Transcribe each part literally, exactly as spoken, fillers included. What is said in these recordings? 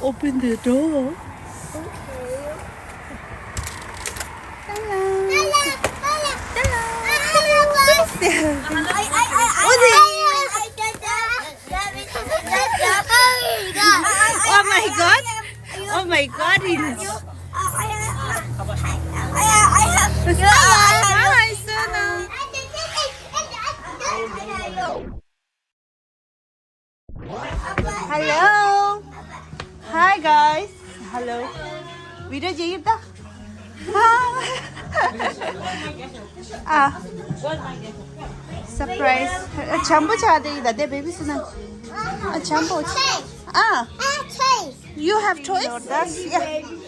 Open the door. Okay. Hello. Hello. Hello. Hello. Oh my God. Oh my God. It's Hi, Sona. Hello. Hi, guys. Hello. Video jigir ta? Ah. Surprise. Chambo cha de da de baby suna. Ah, chambo. Ah. You have toys? Yes. Yeah.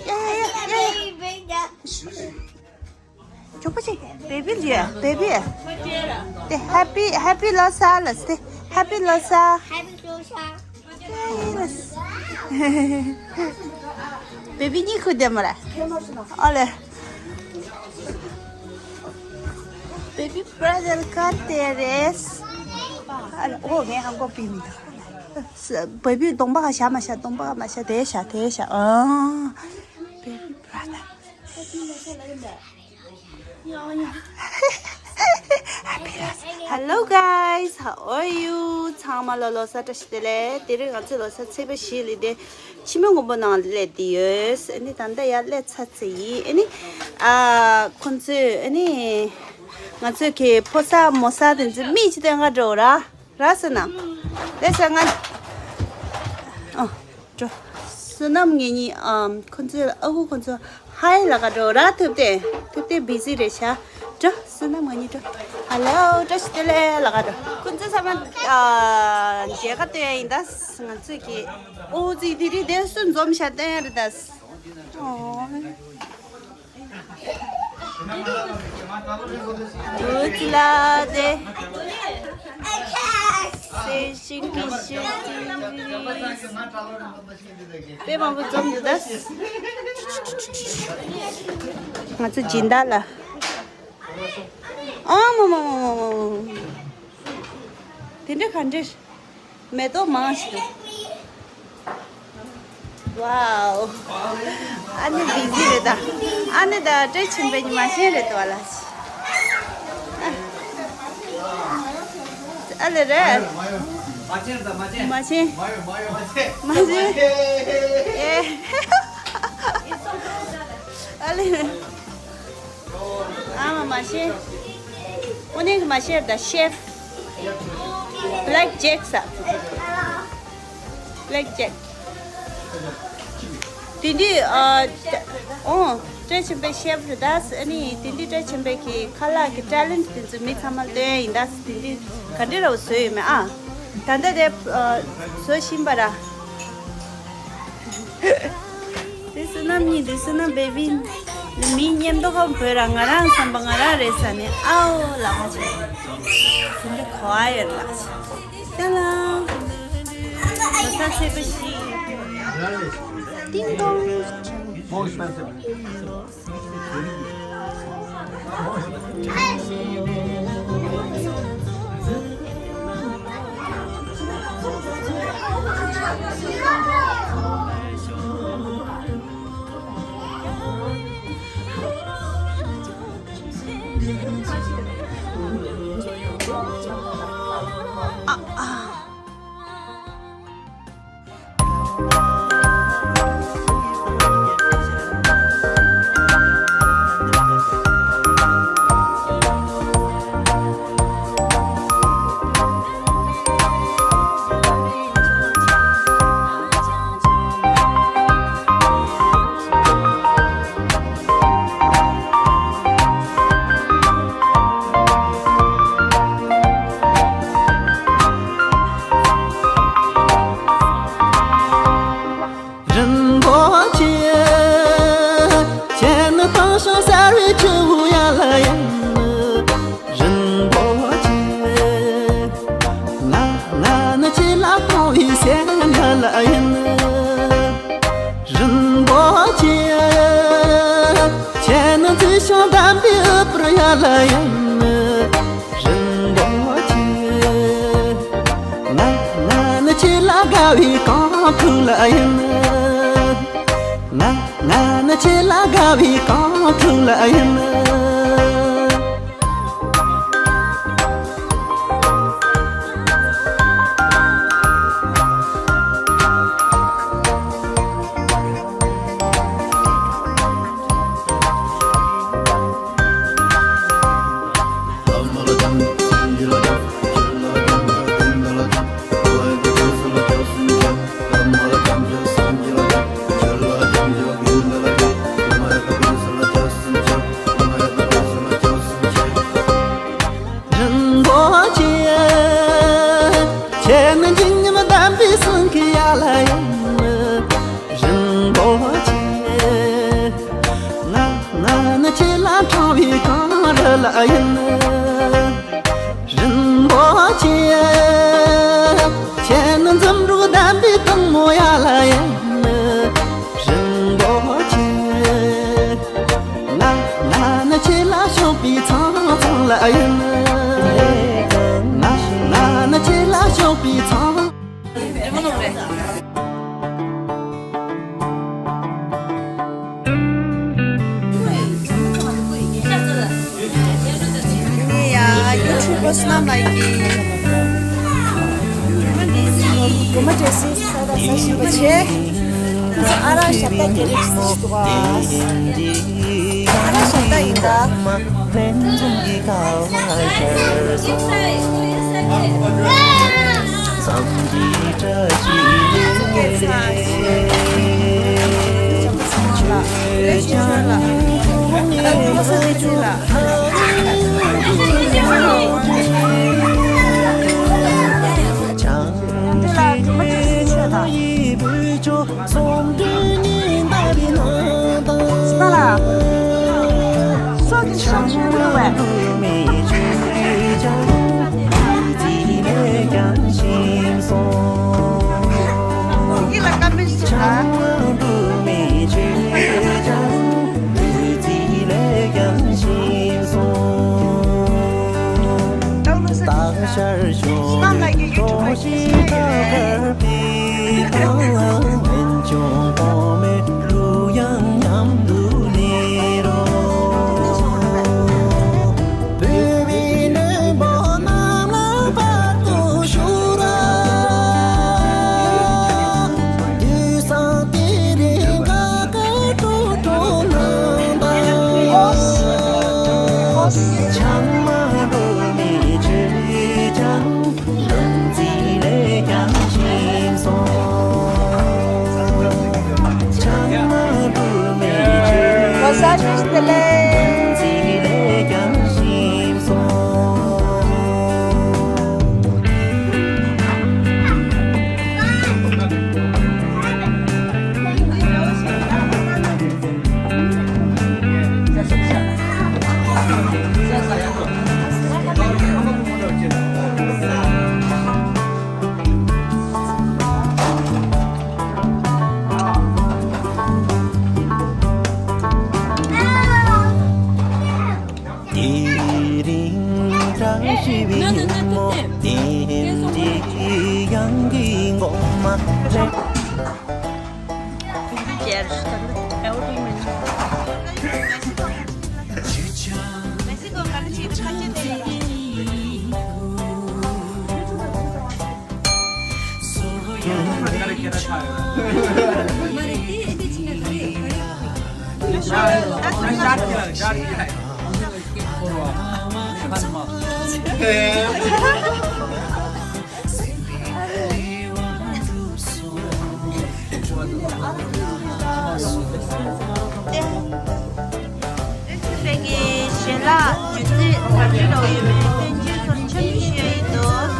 Yeah, yeah, yeah, yeah, yeah. ཅོག་པོ་ཆེ། བེ་བི་ལ་ཡ། བེ་བི། དེ་ཧེ་པི་ཧེ་པི་ལོ་སར་ལ་སྟེ། ཧེ་པི་ལོ་སར། ཧེ་པི་ལོ་སར། བེ་བི་གཉིས་ཁུ་དེ་མ་ར། ཨོ་ལེ། བེ་བི་བྷ་ར་དར་ག་དེ་རེད། ཨ་ལེ། ཨོ་ངས་ཧང་གོ་པི་མི་འདུག་བེ་བི་གདོང་པ་ག་བཞག་མ་བཞག་གདོང་པ་ག་མ་བཞག་དེ་བཞག་དེ་བཞག་ཨ། བེ་བི་བྷ་ར་དར། Hello guys, how are you? ཚང་མ་ལ་ལོ་གསར་བཀྲ་ཤིས་བདེ་ལེགས། དེ་རིང་ང་ཚོའི་ལོ་གསར་ཚེས་པ་བཞི་ལི་དེ་ཕྱི་མོན་དགོན་པ་ནང་སླེབས་བསྡད་ཡོད། ཨ་ནི་ད་ལྟ་ཡར་སླེབས་ཚར་ཚར་ཡིན། ཨ་ནི་ཨ་ཁོང་ཚོས་ཨ་ནི་ང་ཚོས་ཀྱི་ཕོ་གསར་མོ་གསར་དེ་ཚོ་མིག་ཅིག་སྟོན་ག་འགྲོ་ར། ར་ཟེར་ན། རེད་ཟེར་ང་། ཨ། འགྲོ། བསོད་ནམས་ངེད་གཉིས་ཨམ་ཁོ་ཚོའི་ཨ་ཁུ་ཁོ་ཚོ་ཧའི་ལབ་ག་འགྲོ་ར། ཐུབ་བསྟན། ཐུབ་བསྟན་བི་ཟི་རེད་ཤག་འགྲོ། བསོད་ནམས་ངེད་གཉིས་འགྲོ། ཧ་ལོ། བཀྲ་ཤིས་བདེ་ལེགས་ལབ་ག་འགྲོ། ཁོ་ཚོ་ཚང་མ་ཨ་མཇལ་ཁ་སྟོན་ཡ་ཡིན་ད། ང་ཚོས་ཀྱི་ཨོ་ཙི་དེ་རིང་དེ་སུ་འཛོམས་ཤག་སྟོན་ཡ་རེད་ད། ཨོ། ཨོ་ཙི་ལ་དེ། སེ་ཤིང་གི་ཤིང་། དཔེ་མང་པོ་འཛོམས་འདུག་ད། ང་ཚོ་སྦྱིན་བདག་ལ། ཨ་མ་མ་མ་མ་མ། དེ་འདྲ་ག་འདྲ། མེ་ཏོག་མང་ཞིག་འདུག་ཝའོ། ཨ་ནི་བི་ཟི་རེད་ད། ཨ་ནི་ད་བཀྲ་ཆེན་པའི་ཉི་མ་ཤེས་རེད་དོ་ལ། ཨ་ལེ་རེད། མ་ཤེས། མ་ཤེས། ཨེ། ཨ་ལེ་རེད། ཨ་མ་མ་ཤེས། ཨོ་ནེ་མ་ཤེས་ད་ཤེབ། Black Jack ས། Black Jack། དེ་འདི་ཨ། ཨོ། བཀྲ་ཆེན་པའི་ཤེབ་རེད་ད། ཨ་ནི་དེ་འདི་བཀྲ་ཆེན་པའི་གི་ཁ་ལག་གི་ཊེ་ལེན་ཊི་དེ་ཚོ་མི་ཚང་མ་སྟོན་ཡིན་ད། དེ་འདི་ག་འདྲ་ར་བཟོས་ཡོད་མེད་ཨ། ད་ལྟ་དེ་ཨ། བཟོ་བཞིན་པ་ར། དེ་བསོད་ནམས་གཉིས་དེ་བསོད་ནམས་བེ་བི། མི་མཉམ་དུ་ཁམ་བོད་ར་ང་རང་བསམ་པ་ང་རང་རེད་ཟེར་ནས་ཨའོ་ལབ་པ་བྱས། དེ་འདྲ་གོ་ཨ་ཡོད་ལ། ད་ལ། ལོ་གསར་ཚེས་པ་བཞི། ཏིང་ཏོང་། More expensive. རིན་པོ་ཆེ། ཁྱེད་ནི་དེང་སང་གསར་བའི་ཆུ་བོ་ཡ་ལ་ཡིན། རིན་པོ་ཆེ། ང་ང་ནི་ཁྱེད་ལ་དང་བའི་སེམས་ཡ་ལ་ཡིན། རིན་པོ་ཆེ། ཁྱེད་ནི་འཛིན་ཞིང་དམ་པའི་ཨུ་པུར་ཡ་ལ་ཡིན། རིན་པོ་ཆེ། ང་ང་ནི་ཁྱེད་ལ་དགའ་བའི་གང་ཕུག་ལ་ཡིན། ང་ནི་ཁྱེད་ལ་དགའ་བའི་གང་ཐུག་ལ་ཡིན། རིན་པོ་ཆེ། ཁྱེད་ནི་འཇིགས་ཉམས་ལྡན་པའི་སེང་གེ་ཡ་ལ་ཡིན། རིན་པོ་ཆེ། ང་ང་ནི་ཁྱེད་ལ་འཕྲེང་བའི་གངས་རི་ལ་ཡིན། རིན་པོ་ཆེ། ཁྱེད་ནི་འཛུམ་དྲུག་ལྡན་པའི་སྟག་མོ་ཡ་ལ་ཡིན། རིན་པོ་ཆེ། ང་ང་ནི་ཁྱེད་ལ་ཕྱོགས་པའི་ཚང་ཚང་ལ་ཡིན། ང་ང་ནི་ཁྱེད་ལ་ཕྱོགས་པའི་ཚང་། ངས་ཡ་ཡུ་ཊུབ་པར་རྣམས་ལ་ཡིན། སྒོ་མ་བྲེ་སི་ས་དང་ས་ཞིམ་པོ་ཆེ། ཁོ་ཚོ་ཨ་རག་ཞབས་ཏ་ག་རེ་ཞིག་འདུག་ག་ཨ་རག་ཞབས་ཏ་ཡིན་ད། དེ་རིང་བཀྲ་ཤིས་པའི་ཉིན་མོ། དེ་འདྲའི་གཡང་གི་མགོ་མ་ལེན། དེ་ཚོ་བོད་ཀྱི་ཞལ་ལག་སྒྱུ་རྩལ་དར་རྒྱས་འགྲོ་ཡོད་པའི་བསྟན་བཅོས་ཚོར་འཆམ་ཞུ་ཡི་འདུག་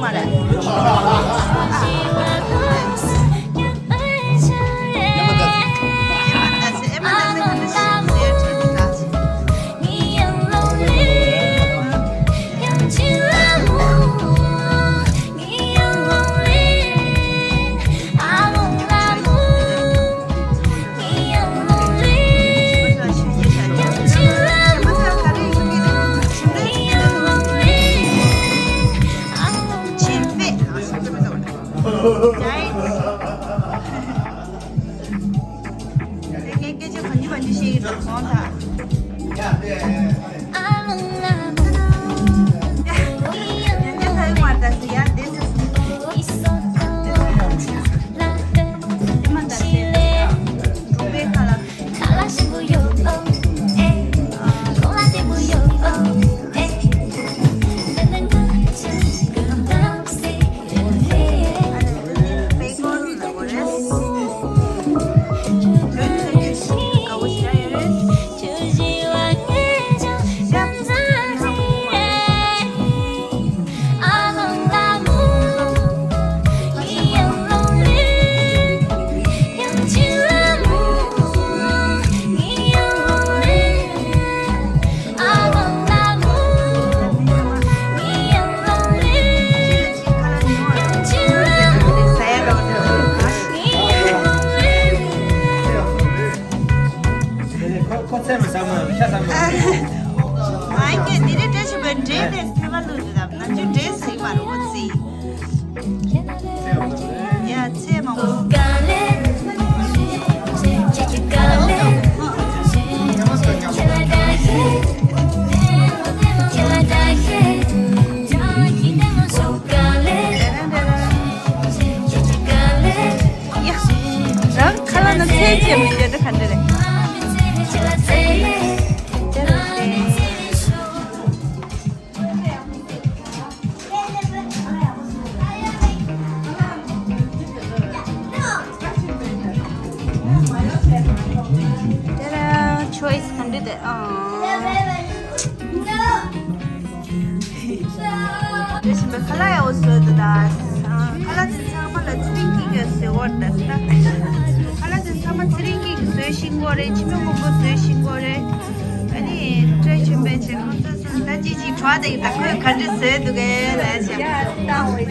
མ་རེད། ཁོ་ཚད་མི་ཟ་མོ་ཤ་ཟ་མོ། ཨ་ཀྱེ་འདི་རེད། བཀྲ་ཤིས་པའི་འབྲས་དེ་ཐེ་བ་ལུས་འདུག་ད་ང་ཚོས་འབྲས་ཟ་གི་མ་རེད། འོ་ཙི། ཡ་ཚད་མང་པོ། ཡ། རང་ཁ་ལག་ན་ཚད་ཅན་མི་འདྲ་འདྲ་ག་འདྲ་རེད། ཅེ་རེ་ཅེ། ཅེ་རེ་ཆོའི་སི་ག་འདྲ་འདུག་ཨང་། དེ་བཞིན་པའི་ཁ་ལག་ཡག་པོ་བཟོས་འདུག་ད། ཁ་ལག་དེ་ཚང་མ་ལ་ཚེ་རིང་སྐྱིད་ཀྱིས་བཟོས་པ་རེད་ད། ཁ་ལག་དེ་ཚང་མ་ཚེ་རིང་སྐྱིད་ཀྱིས་བཟོས་ཤིང་གོ་རེད། འཆི་མེད་མགོན་པོ་བཟོས་ཤིང་གོ་རེད། ཨ་ནི་བཀྲ་ཤིས་པའི་ཆེད་ཁོང་ཚོས་སོང་ད་ཅི་ཅིག་གྲོགས་དེ་ད་ཁོས་ག་འདྲ་བཟོས་འདུག་གས་ལབ་བྱས། ཡ་ད་འོ་ཡ།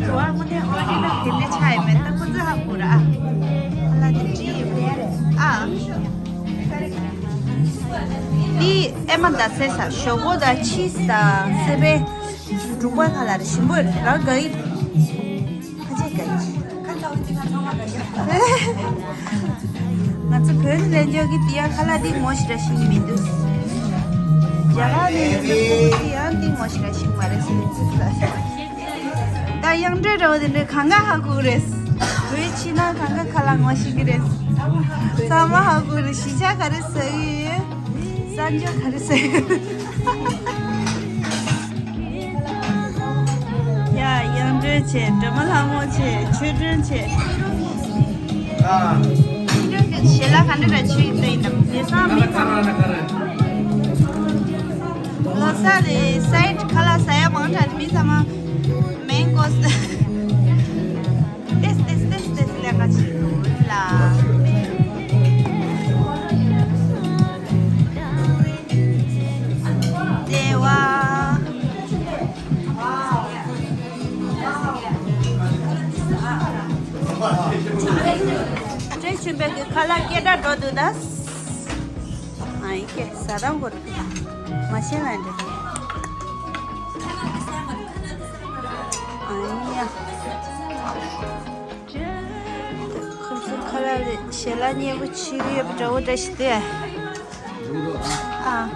གྲོགས་དངོས་གནས་ཨོ་རི་ན་དེ་འདྲ་ཆགས་ཡོད་མེད་ད་ཁོ་ཚོས་ཧ་གོ་ར། ཨ་ཁ་ལག་དེ་བྲིས་ཡོད་མེད་ཨ། འདི་ཨེ་མ་ད་སེ་ས་ཞོག་པོ་ད་ཆི་ས་སེ་པེ་འབྲུག་པ་ཁ་ལ་རེ་ཞིམ་པོ་རང་དགའ་ཡིན། ཁ་ཆེ་དགའ་ཡིན། ང་ཚོ་བོད་ནས་ལེན་འཇོག་གི་དེ་ཡང་ཁ་ལག་འདི་ངོ་ཞིག་ར་ཤིང་མི་འདུག་རྒྱ་གར་ནས་ཡོང་ན་ཁོ་ཚོ་ཡང་འདི་ངོ་ཞིག་ར་ཤིང་མ་རེད་ཟེར་ཚིག་ལ། ད་དབྱངས་སྒྲོལ་ར་བ་དེ་འདྲའི་གང་ག་ཧ་གོ་རེད། བོད་ཕྱི་ནང་གང་ག་ཁ་ལག་ངོ་ཤེས་ཀྱི་རེད། ཚང་མ་ཧ་གོ་རེད། གཞིས་ཆགས་ག་རེ་ཟ་གི་ཡོད། གསར་འབྱོར་ག་རེ་ཟ་གི་ཡོད། ཡ་དབྱངས་སྒྲོལ་བྱས། སྒྲོལ་མ་ལྷ་མོ་བྱས། ཆོས་སྒྲོན་བྱས། ཨ། ཞལ་ལག་ག་འདྲ་འདྲ་བྱས་ཡིན་ད་ཡིན་ནམ་དེང་སང་མི་ཚང་མ། ལོ་གསར་ལ་སའི་ཌི་ཁ་ལག་ཟ་ཡ་མང་དྲགས་ནས་མི་ཚང་མ་མེན་ཀོ་སི་ཏེས་ཏེས་ཏེས་ཏེས་ལས་ཀ་བྱེད་འདུག་ལ། ལྟེ་བ། བཀྲ་ཤིས་པའི་གི་ཁ་ལག་སྐད་གྲགས་འགྲོ་འདུག་ད། ཨ་ཡི་ཀེ་ཟ་དང་གོ་མ་ཤེས་ལ་འདྲ། ཨ་ཡ། ཁོ་ཚོ་ཁ་ལག་ལ་ཞལ་ལག་མཉེས་པོ་བྱེད་ཀྱི་ཡོད་པ་འདྲ་བོ་འདྲ་ཞིག་འདུག་ཨ།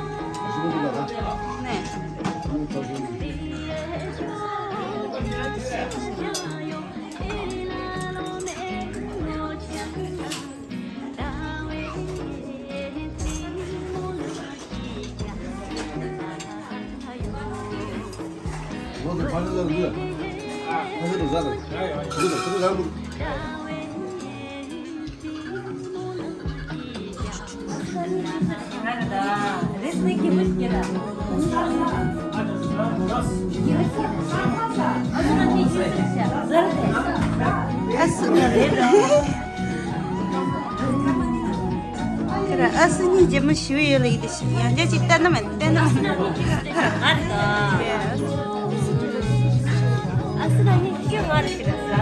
ནས། ཨ་སུ། ཁྱེད་རང་ཨ་སུ་གཉིས་རྒྱལ་མོ་ཞུ་ཡོད་ལ་ཡིན་དེ་ཞིག་ཡང་བསྐྱར་ཅིག་བལྟས་ན་མེད་བལྟས་ན་མེད། ང་རེད་ད། ཨ་སུ་ན་གཉིས་ཁྱོད་ང་རེད་ཟེར་ད།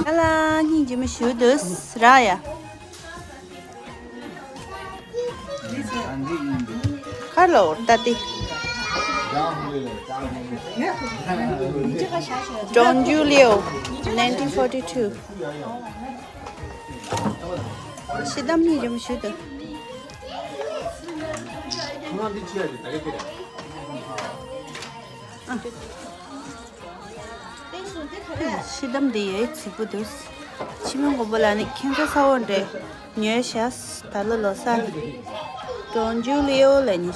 ཨ་ལ་སྙིང་རྗེ་མོ་ཞུ་འདུག་ར་ཡ། ཁ་ལོ་ཏ་ཏི། Don Julio, nineteen forty-two. ཤི་དམ་ནི་རིམ་ཞུ་དུ། ཤི་དམ་འདི་ཡོད་ཚིག་པོ་འདུག་ཕྱི་མི་མགོན་པོ་ལ་ནི་ཁྱེད་ཚོ་ས་འོག་འདྲེ་ཉོས་ཤག་ད་ལོ་ལོ་ས་Don Julio ལ་ནི།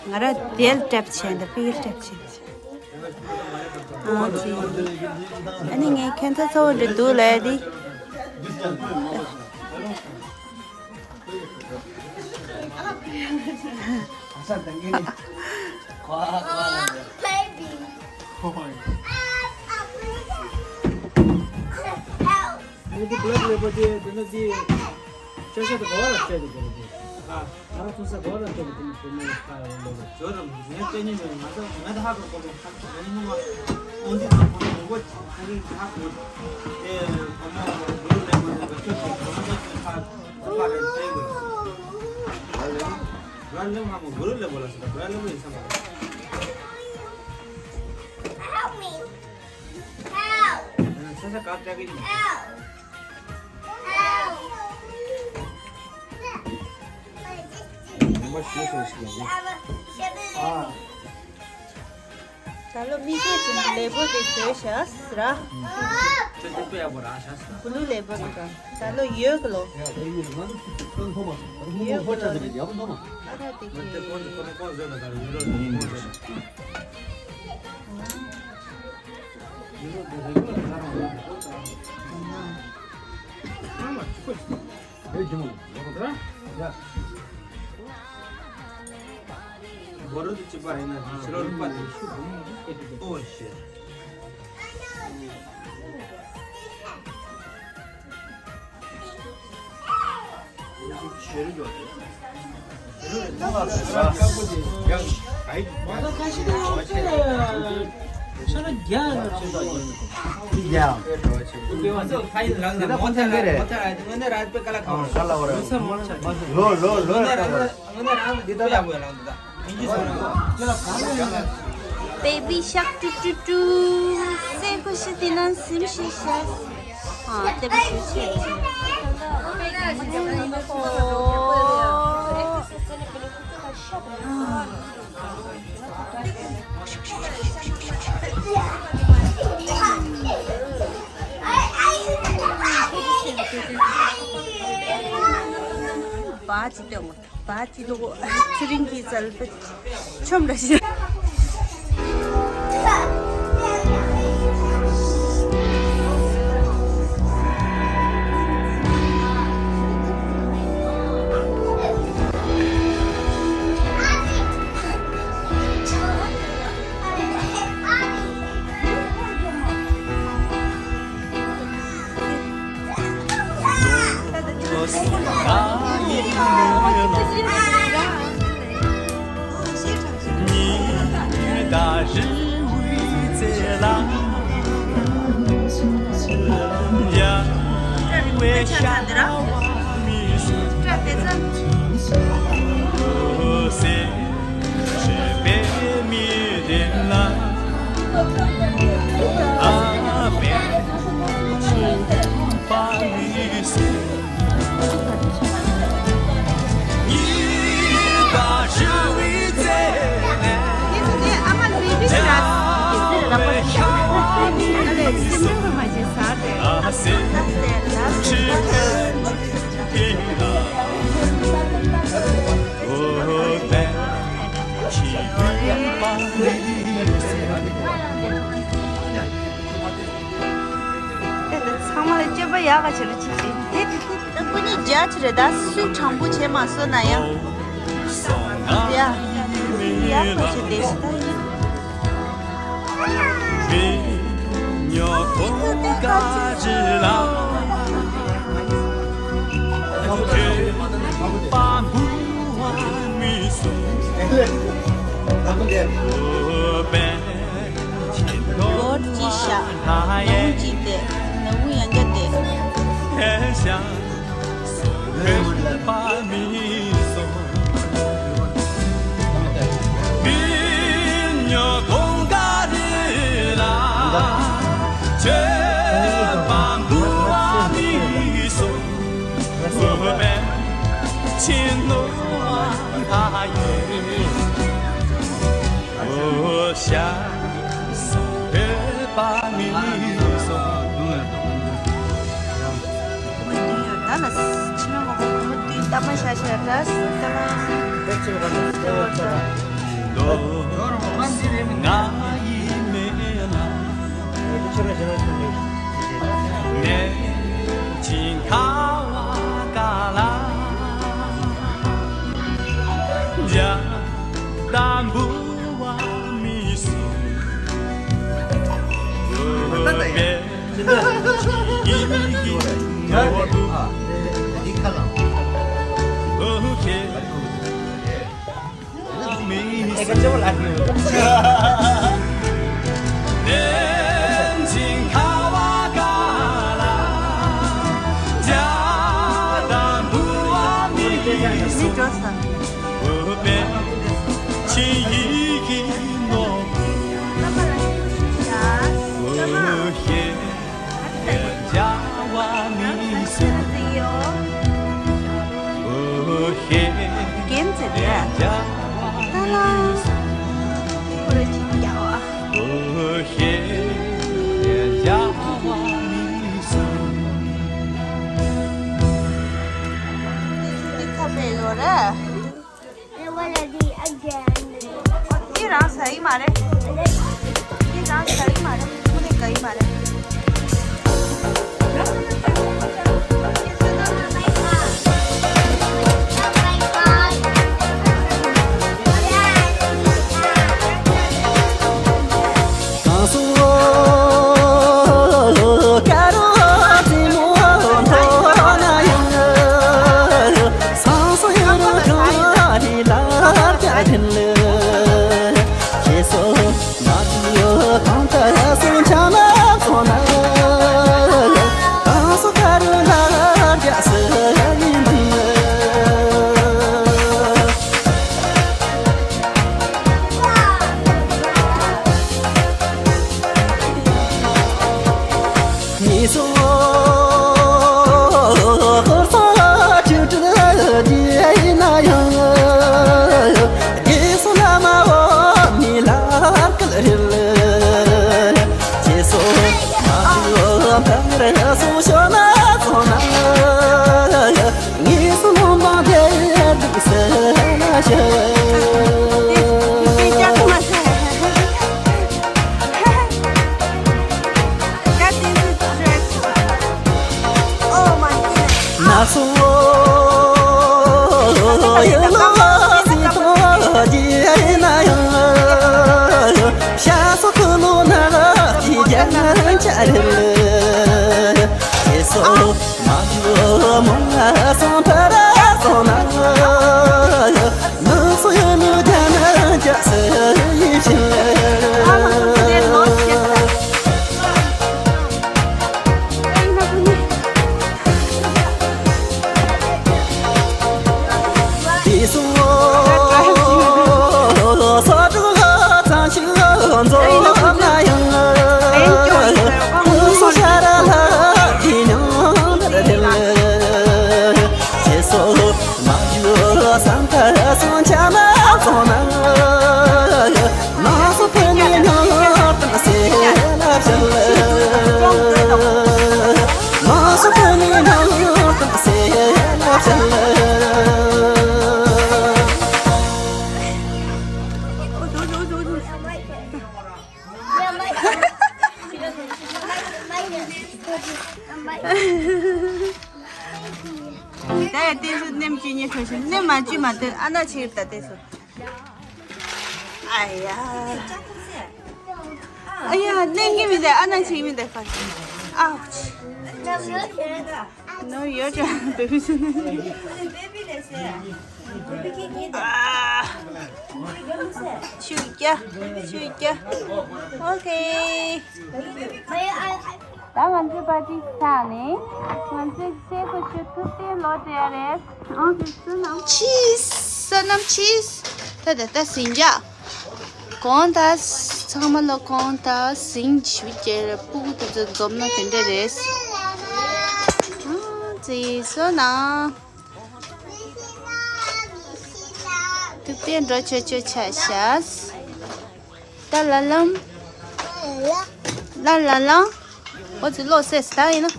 ང་ར་དེལ་ཀྲེབ་བྱས་འདི་པིལ་ཀྲེབ་བྱས། ཨ་ཙི། ཨ་ནི་ངས་ཁྱེད་ཚོ་ཚོ་འདྲི་འདུག་ལས་དི། Baby. Help. ནི་འདི་བྷ་ལེག་ལེ་བལ་དེ་དེ་ནི་འདི་ཅ་ཆ་དེ་ག་བ་ལ་སྤྲད་དེ་དགོས་རེད་དེ། ཨ། ང་རང་ཚོ་ས་ག་བ་ལ་སྤྲད་དེ་དེ་ནི་དེ་ནི་ཁ་ལ་ལོ་རེད། ཇོ་རམ་ངས་སྤྲད་ཉན་མེད། ང་ཚོ་ང་ཚོ་ཧ་གོ་གོ་ཁ་ཚོ་ང་ནི་ངོ་མ་འོན་ཏེ་ཚོ་གོ་ནི་ངོ་ཁ་རིང་ཧ་གོ་དེ་གོ་མོ་གུ་རུ་ལེ་བལ་དེ་ག་ཆོད་དེ་གོ་མོ་ཚོ་ཁ་ཁ་རེད་སྤྲད་དགོས། བྷ་ལེག་ང་མོ་གུ་རུ་ལེ་བལ་ལ་ཟེར་བྷ་ལེག་ཡིན་བསམ་པ་རེད། Help me. Help. ས་ས་ག་སྤྲད་གི་ཡིན། Help. Help. ཉི་མ་ཞེ་ཤོས་ཤིག་ཡིན། ཨ། ད་ལོ་མི་སྐད་ཅིག་ལེ་བོ་དེ་བཟོས་ཤག་ཟེར། ཁྱོད་དེ་དཔེ་ཡག་པོ་རག་ཤག་ཟེར། བུ་ལུ་ལེ་བོ་དེ་ག་ད་ལོ་ཡོད་གི་ལོ། ཡ་ད་ཡོད་ང་ཚོ་ཁྱོད་མཐོང་མ་སོང་། ད་ལོ་མི་ཡོད་མཐོང་ཕོ་གི་ཆ་ལོ་ཟེར་གི་ཡག་པོ་མཐོང་མ། ཨ་ད་དེ་ང་དེ་གི་ཁོང་ཚོ་ཁོ་རང་ཁོང་བཟོས་ན་ད་ཡུ་རོ་ཡིན་ཁོང་བཟོས་ན། Baby shark ཏུ་ཏུ་ཏུ། སེ་ཁུ་ཤི་ཏི་ནན་སིམ་ཤི་ཤ། ཨ་ཏེ་བི་ཤི་ཤི། བ་ཅི་ཏེ་ངོ་། བ་ཅི་ལོ། ཚེ་རིང་གི་ཙལ་པ་ཆོམ་ར་ཤི། ཚང་མ་ལ་སྤྱོད་པ་ཡག་ག་བྱེད་རོགས་བྱེད་ཅིག་ད་ཁོ་གཉིས་རྒྱ་ཆེ་རེད། ད་སུས་དྲང་པོ་བྱེད་མ་སོང་ན་ཡང་། ཡ། ཡག་པོ་བྱེད་བསྡད་ཤི་ད་ཡིན། ལོར་གཅིག་བཞག་ལོང་གཅིག་བསྡད། ནུ་བོ་ཡང་བསྐྱར་བསྡད། ད་ལ་ཕྱི་མ་ངོ་བོ་ཁོ་མོ་དུས་ལྟ་མ་ཤ་ཤ་འདྲ་སི་ལྟ་ལ། རྒན་ཚེ་རེད། ད་ལ། ཁོ་ར་ཅིག་རྒྱག་བ། འདི་ཁ་པས་ཡོད་རེད། འདི་རང་ཟ་ཡི་མ་རེད། འདི་རང་ཟ་ཡི་མ་རེད། ཁོ་ནི་དགའ་ཡི་མ་རེད། ཨ་ཅི་མ་དེ་ཨ་ན་ཆིར་ད་དེ་སོ། ཨ་ཡ། ཨ་ཡ་ནེ་གི་མི་དེ་ཨ་ན་ཆིག་མི་དེ་ཕར། Ouch. No, your turn, baby. ཨ། ཆུ་རྒྱ། ཆུ་རྒྱ། Okay. ད་ང་ཚོའི་པར་ཊི་ཚར་ནས་ང་ཚོའི་སའི་གོ་ཆུ་ཐུབ་བསྟན་ལོ་དེ་རེད། ཨོ་ཁེ། བསོད་ནམས། ཆིས། བསོད་ནམས་ཆིས། ད་ད་ད་ཟིང་འཇག་གོང་ད། ཚང་མ་ལ་གོང་ད་ཟིང་ཞུ་རྒྱུ་རེད། སྤུ་གུ་དེ་ཚོ་འཛོམས་ན་དེ་འདྲ་རེད། ཨ་ཙི་བསོད་ནམས། ཐུབ་བསྟན་འགྲོ་ཆོ་ཆོ་ཆ་ཤས། ད་ལ་ལམ། ལ་ལ་ལམ། ཨོ་ཙི་ལོ་སེ་སི་ད་ཡིན་ན།